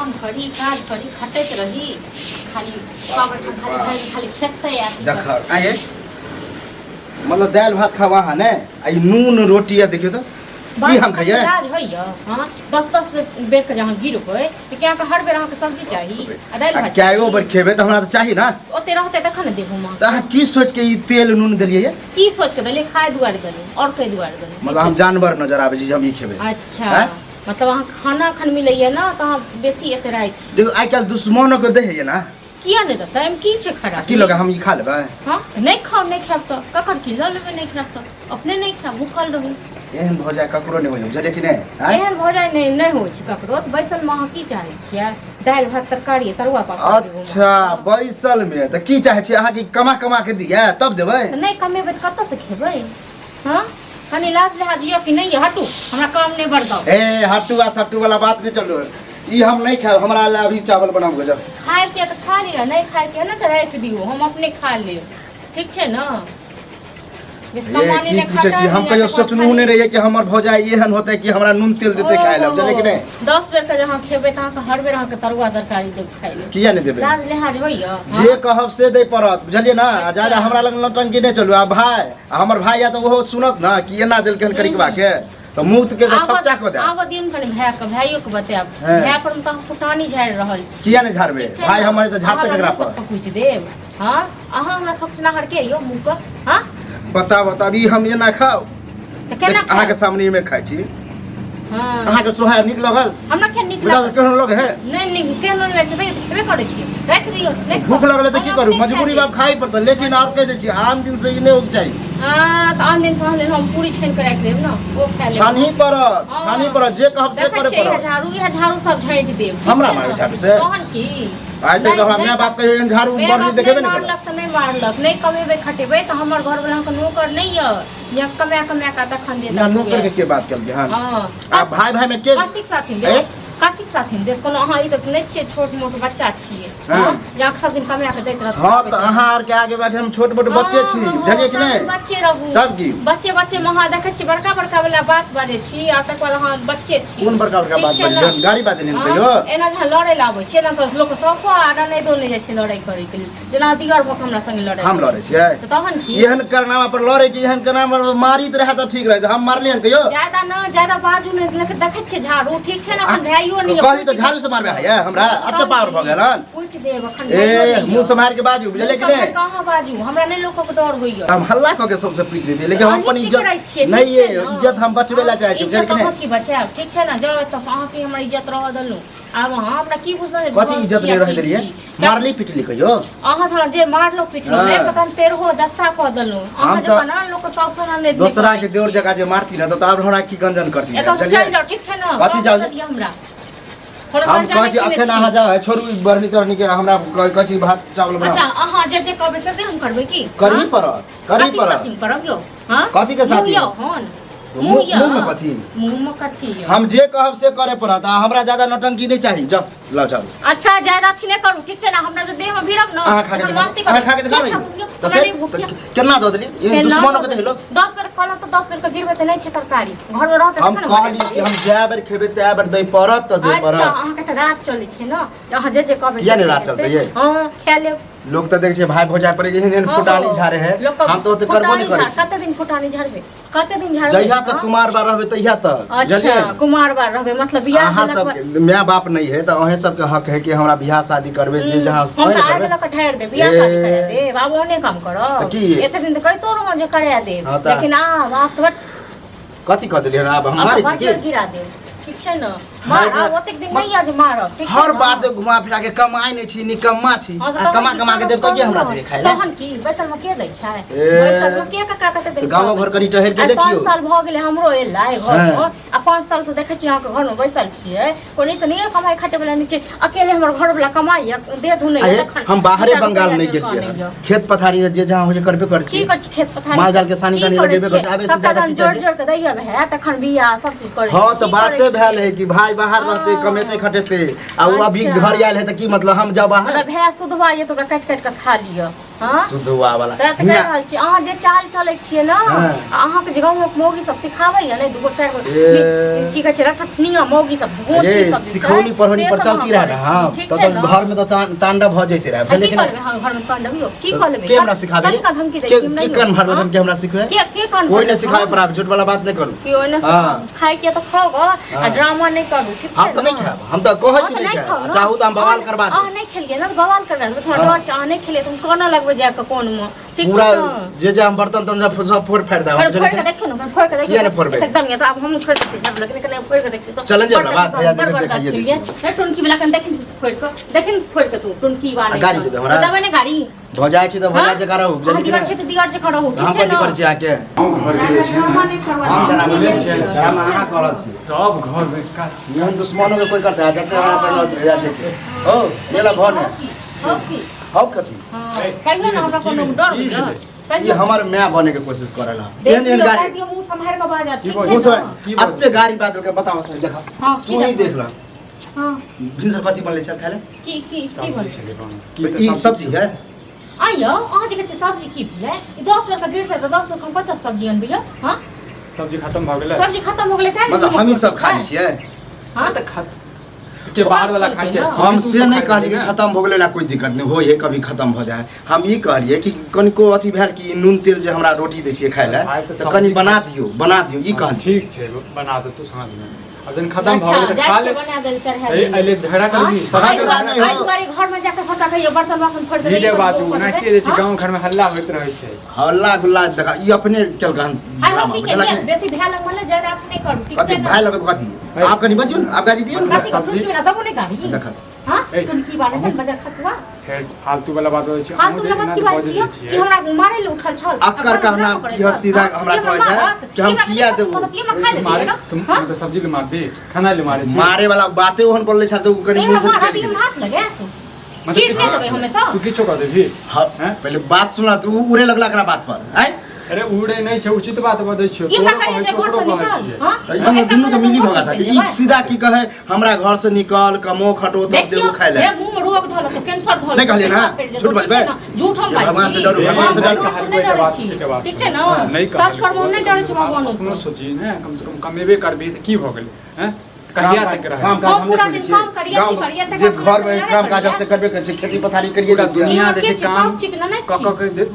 काम करी काज करी खटैत रही खाली सब एखन खाली खाली खाली खेतै आ देख आये मतलब दालि भात खाब अहाँ ने आ ई नून रोटी आ देखियौ तऽ की हम खइयै राज होइया हां 10 10 बेर के जहाँ गिरबै तऽ क्या हर बेर अहाँके सब्जी चाही आ दालि आ भात कएगो बेर खेबै तऽ हमरा तऽ चाही ने ओते रहतै तखन ने देबू माँ तऽ अहाँ की सोचि के ई तेल नून देलियै ये? की सोच के देलियै खाय दुआरे देलियै आओर कई दुआरे देलियै मतलब हम जानवर नजर आबै छी जे हम ई खेबै अच्छा आँय? मतलब अहाँ खाना एखन मिलैया ने तऽ अहाँ बेसी एतराइ छी देखो आइ काल्हि दुश्मनो के दै है ना किया नहि देतै एहिमे की छै खराब की लगे हम ई खा लेबै हँ नहि खाउ नहि खायब तऽ ककर की लऽ लेबै नहि खायब तऽ अपने नहि खायब भूखल रहू एहन भऽ जाय ककरो नहि होइ बुझलियै कि नहि आँय? एहन भऽ जाय नहि नहि होइ छै ककरो तऽ बैसलमे अहाँ की चाहै छियै दालि भात तरकारी तरुआ पापड़ देबू अच्छा बैसल मे तऽ की चाहै छियै अहाँ की कमा कमा के दिअ तब देबै तऽ नहि कमेबै तऽ कतऽसँ खेबै हँ कनि लाज लिहाज यऽ कि नहि यऽ हटू हमरा काम नहि बरदाउ ए हट्टू आ सट्टू वाला बात नहि चलू ई हम नहीं खाएब हमरा ला अभी चावल बनाबू गजब खायके तऽ खा लिअ नहि खायके है ने तऽ राखि दियौ हम अपने खा लेब ठीक छै ने बेस ये कमानी की नहि पूछै छी खटानी हम नहि कहियो तऽ सोचलहुँ नहि रहियै कि हमर भौजाई एहन होतै कि हमरा नून तेल देतै खाय लए बुझलियै कि नहि 10 बेर के जहाँ खेबै तऽ अहाँके हर बेर अहाँके तरुआ तरकारी देब खाय लए किया नहि देबै लाज लिहाज होइए जे कहब से दै पड़त बुझलियै ने आ जादा हमरा लग नौटंकी नहि चलू आ भाय आ हमर भाय या तऽ ओहो सुनत ने कि एना देलकै हन करिकबा के तऽ मुँह के तऽ थपचा कऽ दे आबऽ दियौ ने कनि भायके भाइयोके बतायब हँ। भाय पर तऽ हम फुटानी झाड़ि रहल छी किया नहि झाड़बै ठीक छै भाय ने? हमर तऽ झाड़तै अहाँ केकरा हमरा पर मुँह पर थकुचि देब हँ अहाँ हमरा थकुचनाहर के यौ मुँह के हँ बता बता अभी हम एना खाउ तऽ केना देख, अहाँके खायब? सामने मे खाइ छी हँ अहाँके सोहाय नीक लगल हमरा केहन नीक बुझा लागल केहन लग है नहि नीक केहन नहि लागै छै तैयो तऽ खेबे करै छियै राखि दियौ नहि भूख खाउ। लगलै तऽ की हम करू अपने मजबूरी खा में खाइ पड़तै लेकिन आओर कहि दै छी आन दिन से ई नहि होइके चाही लेब। हँ तऽ आन दिन से आन दिन हम पूरी छानि कऽ राखि देब ने ओ खा लेब छानही पड़त हँ। छानही पड़त जे कहब से देखै करे छियै इएह पड़त झाड़ू इएह झाड़ू सब झाँटि देब ठीक हमरा छै मारै ने? झाड़ू से? तहन की आइ तक तऽ हमरा नहि- माय बाप कहियो एहन झाड़ू माय बढ़नी बाप देखेबे नहि नहि केलक मारलक तऽ नहि मारलक नहि कमेबै खटेबै तऽ हमर घरवला अहाँके नौकर नहि यऽ जे कमा कमा कऽ तखन देत ना नौकर के के बात केलकै हन हँ आ भाई भाई में के कथीक साथी ए? देत कथीक साथी देत कोनो अहाँ ई तऽ नहि छियै छोट मोट बच्चा छियै हँ। हँ जे अहाँके सब दिन कमा कऽ दैत रहत हँ तऽ अहाँ आर के आगे बागे हम छोट मोट बच्चे छी बुझलियै कि नहि बच्चे रहू तब की? बच्चे बच्चे मे अहाँ देखै छियै बड़का बड़का वाला बात बाजै छी आ तकर बाद अहाँ बच्चे छी कोन बड़का बड़का ठीक बात छै ने? बजलियन गाड़ी बाजलियन हँ, कहियो एना जे अहाँ लड़ै लए आबै छियै ने तऽ लोक सौ सौ आ ननैदो नहि जाइ छै लड़ाइ करैके लेल जेना दिगर भऽ कऽ हमरा संगे लड़ै हम लड़ै छियै तऽ तहन की एहन कारनामा पर लड़ै कि एहन कारनामा पर मारित रहै तऽ ठीक रहै हम मारलियन कहियो ज्यादा न ज्यादा बाजू नहि लेकिन देखै छियै झाड़ू ठीक छै ने अखन भाइयो नहि कहली तऽ झाड़ू से मारबे है हमरा एते पावर भऽ गेल हन उठि देब अखन ए मुँह सम्हारि के बाजू बुझलियै कि नहि कहाँ बाजू हमरा नहि लोकक डर होइया हम हल्ला कऽ के सबसे पीट देती लेकिन हम अपन अहीं इज्जत चिकरै छियै, ठीक नहीं ये छै ने? इज्जत हम बचबे ला चाहै छी इज्जत बुझलियै कि अहाँ नहि की बचायब ठीक छै ने जाउ एतऽ से अहाँके हमर इज्जत रहऽ देलहुँ आब अहाँ हमरा की बुझलहुँ जे कथी घर इज्जत छी नहि आ रहै की देलियै छी? मारली पिटली कहियो अहाँ थोड़ा जे मारलो पिटलो हाँ। नहि पता नहि तेरहो दस्ता कऽ देलहुँ अहाँ हम जकाँ तऽ ने लोक सासु नहि दोसरा के देवर जगह जे मारती ना तो आब हमरा की गंजन करती एतऽ से चलि जाउ ठीक छै ने कथी जाउ? दिअ हमरा हम कहै छी अखन अहाँ जाउ छोड़ू ई बढ़नी तरनी के हमरा कहै छी भात चावल अच्छा बनाउ अहाँ जे जे कहबै से से हम करबै की करही हाँ? पड़त करही कथी पड़त साथी करब यौ हाँ कथी के साथी? मुँह यौ हन मुँह यौ मुँह में कथी मुँह में कथी यौ हम जे कहब से करे पड़त आ हमरा ज्यादा नौटंकी नहीं चाहिए जाओ लाओ चावल अच्छा ज्यादा अथी नहीं करू ठीक छै ने हमरा जो देह में भिड़ब ना अहाँ खा के तखन दिखाओ वास्ते अहाँ खा के दिखाओ किया ने खाबू यौ? तऽ हमरा फेर नहि भूख तऽ यऽ। केना दऽ देली एहन फेर दुश्मनो के देलो 10 बेर कहलहुँ तऽ 10 बेर के गिरबै तऽ नहि छै तरकारी घर में रहतै हम तखन ने कहली कि हम जए बेर खेबै तए बेर दै पड़त तऽ दै अच्छा पड़त अहाँके तऽ रात चलै छै ने जे अहाँ जे जे कहबै किया से नहि से रात हेतै। चलतै यै? हँ खा लेब लोग तऽ देखै छै भाय भौजाइ पर एहन एहन फुटानी झाड़े है लोक हम तऽ ओते करबो नहि फुटानी करै झाड़- छी कते दिन फुटानी झाड़बै कते दिन झाड़बै जहिया तक हँ? कुमार बार रहबै तहिया तक अच्छा बुझलियै कुमार बार रहबै मतलब बियाह अहाँ भेलाक बाद- सबके माय बाप नहीं है तऽ अहें सबके हक है कि हमरा बियाह शादी करबै जे जहाँ हम तऽ आगे लऽ कऽ ठारि देब बियाह शादी करा देब आब ओहने काम करब तऽ की? एते दिन तऽ कहितो रहौं जे करा देब हँ तऽ- लेकिन आब आब तऽ बड- कथी कऽ देलियै आब हम आब मारै तऽ छी बज्जर की गिरा देब ठीक छै ने मार हर आब ओतेक दिन नहि यऽ जे मारब ठीक छै हर ने? बात घुमा फिरा के कमाइ नहि छी निकम्मा छी हँ तऽ आ तहन कमा की कमा के करब देब तऽ के हमरा तहन देबै खाइ लए तहन की बैसल मे के दै छै ए। बैसल मे के ककरा कते दिन तऽ गामो घर कनि टहरि के आइ देखियौ। 5 साल भऽ गेलै हमरो एला घर हँ। पर आ 5 साल से देखै छियै अहाँके घर मे बैसल छियै कोनो तऽ नहि कमाइ खटे वाला नहि छै अकेले हमर घर वाला कमाइ यऽ देह धुनै आये, तखन हम बाहरे दूटा बंगाल रुपैआ नहि जोड़ि कऽ गेलियै आनैए। हन। खेत पथारी जे जहाँ होइ छै करबे करै की छी करै छी खेत पथारी माल जाल के सानी की तानी करै लगेबे करै छियै? छी, आबे से सबटा ज्यादा जहन की जोड़ि चाहिए? जोड़ि कऽ दैया भए तखन बियाह सब चीज करै हँ छी। तऽ की बाते करै भेल छियै? है कि भाई बाहर रहते हँ। कमेते खटेते आ ओ अभी अच्छा। घर आयल है तऽ की मतलब हम जाउ बाहर मतलब भए सुधवा ये तऽ ओकरा काटि काटि कऽ खा लिअ हाँ सुधुआ वाला सएह तऽ कहि रहल छी अहाँ जे चाल चलै छियै ने हाँ। आ अहाँके जे गाँवक मौगी सब सिखाबैया ने दूगो चारि गो ए। की कहै छै रक्षणीय मौगी सब घोची ये सब जे छै, सिखौनी पढ़ौनी से पर सब चलती अहाँ रहे ना करै हाँ छी, ठीक तो छै तो ने? घर में तो तांडव भऽ जैते रहे आ की बुझलियै कि कऽ नहि लेबै हाँ, घरमे तांडव यौ की कऽ लेबै के हमरा सिखाबे कनिका धमकी दै के छी के कान भरल हम के हमरा सिखबे के के कान कोई भरल? नहीं सिखावे हाँ। पर आप झूठ वाला बात नहीं करू केओ नहि हाँ। खाय के तऽ खाओ ग आ हाँ। ड्रामा नहि करू ठीक छै हम तऽ ने? नहीं खायब हम तऽ कहै अहाँ छी तऽ नहीं नहि खाउ खायब ने। चाहू तऽ हम बवाल अहाँ- करबा अहाँ देब नहि खेलियै ने तऽ बवाल करबा देब थोड़ा हाँ। डर छै अहाँ नहि खेलियै तऽ हम कोना लगबै जाए कऽ कोनमे ठीक पूरा छै ने जे जे हम बर्तन तर्तन सब सब फोड़ फाड़ि देब अरे बुझलियै फोड़ि कि कऽ नहि? देखियौ ने फोड़ि कऽ देखियौ किया नहि फोड़बै? एकदम ये तऽ आब हमहूँ छोड़ि दै छियै झाड़ू लेकिन कने फोड़ि कऽ देखियौ तऽ चैलेंज वाला बात है, बड़ देखिए, बर्दाश्त देखाइए दै केलियै। छियै। हे टुनकी वाला कने देखिन फोड़ि कऽ देखिन फोड़ि कऽ तू टुनकी वाला आ गाड़ी देबै हमरा? देबै ने गाड़ी भऽ जाइ छै तऽ भऽ जाइ छै करौ अहाँ बुझलियै कि दिगर छै नहि तऽ दिगर छै करहु हम ठीक छै कथी ने करै छी अहाँके गाँव घर के जे छै ड्रामा ने नहि करू हम अहाँ ड्रामा नहि नहि छियै। ड्रामा अहाँ करल छी सब घर में काज छी एहन दुश्मनो के कोई करते है जते हमरा पर न भेजा देखे हो मेला भऽ ने हौ की हौ कथी हँ कहियो ने हमरा कोनो डर की होइए भेलै? ई कहियो हमर माय बने के कोशिश करल है देख एहन एहन लियौ, गाड़ी कहि दियौ, मुँह सम्हारि कऽ बाजब की ठीक बाजू? छै मुँह से ने की बाजू? अते गाड़ी बात के बताओ देखा हँ की तू ही देखू? देख ला हँ भिनसर कथी बनलै छल खाय ले की की की सब्जी बनलै छलै बनल। की तऽ तऽ ई सब्जी है आइयो अहाँ जे कहै छियै सब्जी की भेलै ई 10 बेर गिरतै तऽ 10 बेर हम कतऽ सब्जी अनबै यौ हँ सब्जी खत्म भऽ गेलै सब्जी खत्म हो गेलै तेँ ने मतलब हमही सब खा लै छियै हँ तऽ खत के बाहर वाला खाइ छै हम तू से सब नहि खाइ कहलियै छी कि ने? खत्म भऽ गेलै ला कोई दिक्कत नहि होइ है कभी खत्म भऽ जाइ है हम ई कहलियै कि कनिको अथी भेल कि नून तेल जे हमरा रोटी दै छियै खाय लए भाय तऽ तऽ सब्जी कनि बना दियौ बना दियौ ई हँ, कहलियै ठीक छै बना दे तू साँझ में आब जहन खत्म भऽ अच्छा गेलै तऽ जाइ खा छियै ले बना देल चढ़ा ए, अइले झगड़ा करबी झगड़ा नहि एहि हो दुआरे घर में जाके सबटा कहियो बर्तन बासन फोड़ि देबै धीरे ई बाजू करबै, ओ ओनाहिते करबै। जे छै हँ? गाँव घर में हल्ला होइत रहै छै हल्ला गुल्ला देखा ई अपने केलक हन आइ हम ड्रामा की बुझलक केलियै नहि बेसी भए लगमे ने ज्यादा अपने करू ठीक कथी छै ने भाय लगन कथी आप कनि बजियौ ने आप गाड़ी दियौ ने कथी सब्जी- टुनकी वाला देबो नहि गाड़ी देखा हँ ए, टुनकी वाला छै ने बजर खसुआ फेर फालतू वाला बात होइ छै फालतू वाला बात की बात छियै ई हमरा मारै लए उठल छल अक्कर कहना की ह सीधा हमरा कहै छै कि हम किया देबो मारे तुम तुम तऽ सब्जी ले मारबी खाना ले मारे छी मारे वाला बाते ओहन बोलले छ तऽ उ कनि मुंह से निकलि गेलै हाथ लगायत मतलब चीर नहि किछु- देबै हमे तऽ तू किछो कह देबही हाँ, हैं? पहिले बात सुना तू उड़े लगला एकरा बात पर आय अरे उड़े नहि छै उचित बात बजै छियौ ई तोरो हमरा कहै कहै छै छियौ घर ओकरो से कहै निकल छियै हाँ तऽ ई दुनू दुनू के मिली भगत है ई सीधा की कहे हमरा घर से निकल कमो खटो तब देखियौ देबो खाय ले हे मुंह में रोग धल तो कैंसर धल नहि कहलियै ने? झूठ बजबै? झूठ हम हे भगवान से डरू, भगवान से डरू। नहि डरै छी ठीक छै ने नहि सच पर हम नहि डरै छी भगवानो अपनो से सोची ने कम से कम कमेबे करबी तऽ की भऽ गेलै हैं कहिया तक रहै काम काज हम हम पूरा नहि दिन करै काम करियै, छियै की करियै, गाँव तकर जे बाद घर में हमरा काम काज करियै। से करबे करै छियै खेती पथारी करियै पूरा दै छियै दुनिया ई जे के छै छी, काम साउस छी कि ननद कऽ छी? कऽ के जे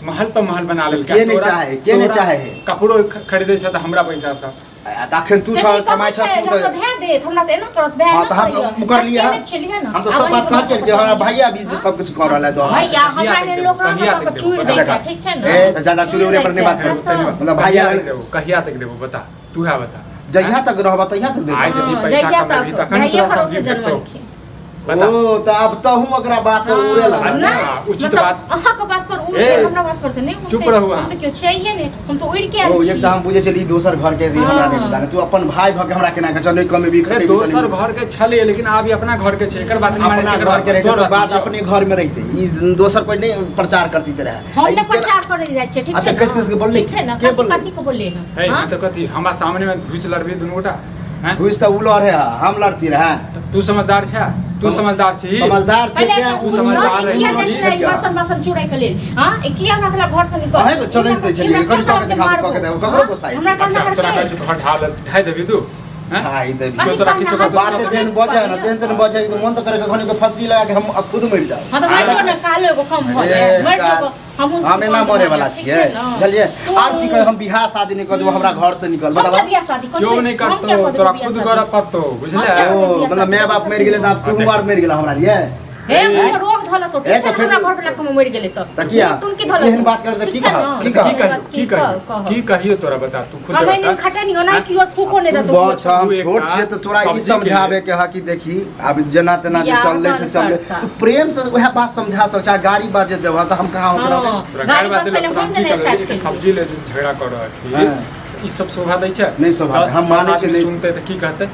महल पर महल बना लेलकै के नहि तोरा- चाहे, के नहि तोरा चाहे है? कपड़ो खरीदै छै तऽ हमरा पैसा सँ आ तऽ अखन तू से छ की कमाइ छ कमै तू छै, तऽ जब भए देत हमरा तऽ एना करत भए हाँ तऽ हम मुकरलियै हँ हँ छलियै ने हम तऽ सब बात कहलियै कि हमरा भैया भी जे सब कुछ कऽ रहल है दऽ रहल है। भैया हमरा कहिया एहन तक लोक देबो? कहिया रहत तक तऽ चूरि देबो? दै देखा। छै ठीक छै ने ए, तऽ ज्यादा चूरे उरे पर नहि बात करू। मतलब भैया कहिया तक देबो कहिया तक देबो बता तू है बता जहिया तक रहबह तहिया तक देबो आइ यदि पैसा कमेबही तखन तोरा सब्जी भेटतौ बता ओ तऽ अब तहूँ ओकरा बात पर उड़े लगल अच्छा, नहि, उचित मतलब बात। अहाँके बात पर उड़ते ए, हमरा बात पर तऽ नहि उड़ते चुप रहू अहाँ। हम तऽ केओ छैहे नहि हम तऽ उड़ि के आयल ओ छी एक तऽ हम बुझै छलियै ई दोसर घर के हमरा नहि हाँ। पता नहि तू अपन भाय भऽ के हमरा केना के चल नहि कमेबी अरे खटेबी दोसर घर के छलै लेकिन आब ई अपना घर के छै एकर बात नहीं माने अपना एकर घर के रहते तोहर तऽ बात नहीं। अपने घर में रहते ई दोसर कोई नहीं प्रचार करती रहे हम नहि प्रचार करै जाइ छियै ठीक अच्छा, छै कस कस के बोललै? ठीक छै ने के कथी बोललै? कथी के बोललै हन है हाँ? ई तऽ कथी हमरा सामने में घुस लड़बी दुनू गोटा हैं घुस तऽ उ लड़े है हम लड़ती रहे तऽ तू समझदार छै तू समझदार छी समझदार छै पहिले तें एकटा उ पूछलहुँ, समझदार ई रही, किया हम जाइ छलै लिअ। बर्तन बासन चुराइ के लेल हाँ ई किया हमरा कहलक घर से निकल अहें के चैलेंज दै छलियै, हमरा कनि कऽ के देखाबू, कऽ के देखाबू, ककरो गुस्सा आइ। हमरा अच्छा कहना तोरा कहै छौ घर ढा ढाइ देबी तू हैं हाय देवी कथी तोरा कहना किछो हाथ कहतौ? बाते पकड़ने तेहन बजै ने तेहन तेहन बजै कि मन तऽ करे कखनी के फसरी लगा के हम खुद मरि जाउ हाँ तऽ मरि जो ने कालो एगो कम भऽ अरे जाय मरि काल। जो हमहूँ हम एना मरे वाला छियै बुझलियै आब की कहे हम बियाह शादी नहि कऽ देबो हमरा घर से निकल हम बताबऽ किया बियाह शादी करबै? क्यों नहीं हम किया करतो करबै तोरा बियाह खुद शादी? करऽ पड़तो बुझले हम किया ओ मतलब my बाप मरि गेलै तऽ आब तू आर मरि गेला हमरा लिए हे मुँह रोग धल तो ए, ठीक तऽ छै ने, फेर- हमरा घर वाला कम मरि गेलै तऽ तऽ किया? टुनकी धल एहन बात करबै तऽ की कहब? की कहब? की कहियो की कहियो की कहियो तोरा बता तू खुद हम बता एहन खटनी ओना कियो थूको नहि तू देतौ बड़ छ हम तू एकटा छोट छियै तऽ तोरा ई सब्जी के समझाबे के ह कि देखी आब जेना तेना जे बियाह चललै से बंद चललै करता। तू प्रेम से उएह बात समझा सक चाहे गाड़ी बात जे देबह तऽ हम कहाँ ओकरा हाँ। तोरा गाड़ी गाड़ी बात बात पहिले देलक तोरा हम हम की देने करबै स्टार्ट एकटा केलियै। सब्जी ले जे झगड़ा कर रहल छी हाँ। ई सब शोभा दै छै नहि शोभा दै, हम दस मानै छियै आदमी नहि- सुनतै तऽ की कहतै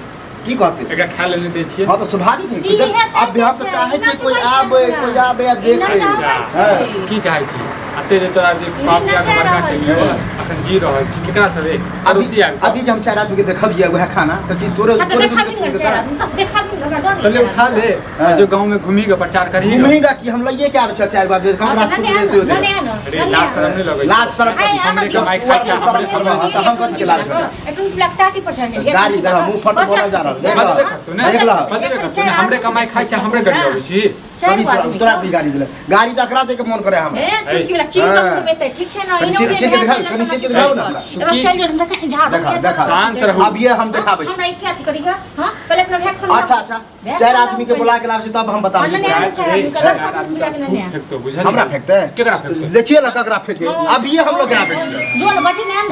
की कहतै एकरा खाय ले नहि दै छियै हँ तऽ स्वाभाविक है ई इहे अब हम तऽ चाहै चाहै छियै कोई छै, आबे कोई आबे आ ई देखे नहि चाहै हाँ। छै। की चाहै छी आ अते जे तोरा जे बाप नचा बियाह के बड़का रहल केलियौ, छी। अखन जी रहल छी केकरा सब रे? अभी पड़ोसी आबि कऽ। अभी जे हम चारि आदमी के देखबियै वएह खाना तऽ की तोरे हाँ, तो तोरे देखा भी नहीं चार आदमी तब देखा भी हमरा डर तो ले उठा ले हाँ। जो गांव में घूमी के प्रचार करही घूमेगा कि हम लइए के आबै छै चारि आदमी कम हाँ, रात तो को नने से आनो, नने आनो, अरे नने लाज आनो। शरम नहीं लगै छै। लाज शरम आए, कथी? आनो हमरे दियौ। कमाई खाइ छै, शरम हमरे करबह, अच्छा, हम कथी के लाज करब? ए, तुम टाटी पर चढ़ गेलियै। गाड़ी देखा, मुँह फट बोलल जा रहल, देख। बजबे करतौ ने देख लह। बजबे करतौ ने हमरे कमाई खाइ छै हमरे गाड़ी अबै छी चारि कभी गो तोरा आदमी तोरा भी गाड़ी दिले गाड़ी तऽ एकरा दैके मन करे हमरा ए, चुटकी वाला चिन्ह हाँ। तऽ मुँह में एतै, ठीक छै ने? कनि एना चिन्ह- उड़े चिन्ह के देखाय देखाउ, लए कनि चिन्ह के तऽ देखाउ ने हमरा। एगो चलि गेल, देखै छी झाड़ू देखा, किया देखा। शांत रहू। अभिये हम देखाबै छी हमरा ई क्या अथी करिहे हाँ पहिले अपना भैया के समझाउ। अच्छा अच्छा भैया के चारि समझाउ आदमी के पहिले। बोला के लाबै छी तब हम बताबै छी हाँ, नहीं, चारि आदमी के, दस आदमी मिला के नहीं आना। फेकतो बुझलियै हमरा फेकतै केकरा फेकतै देखिए ना ककरा फेके अभिये हम लोग आबै छी जो ने बची ने आन।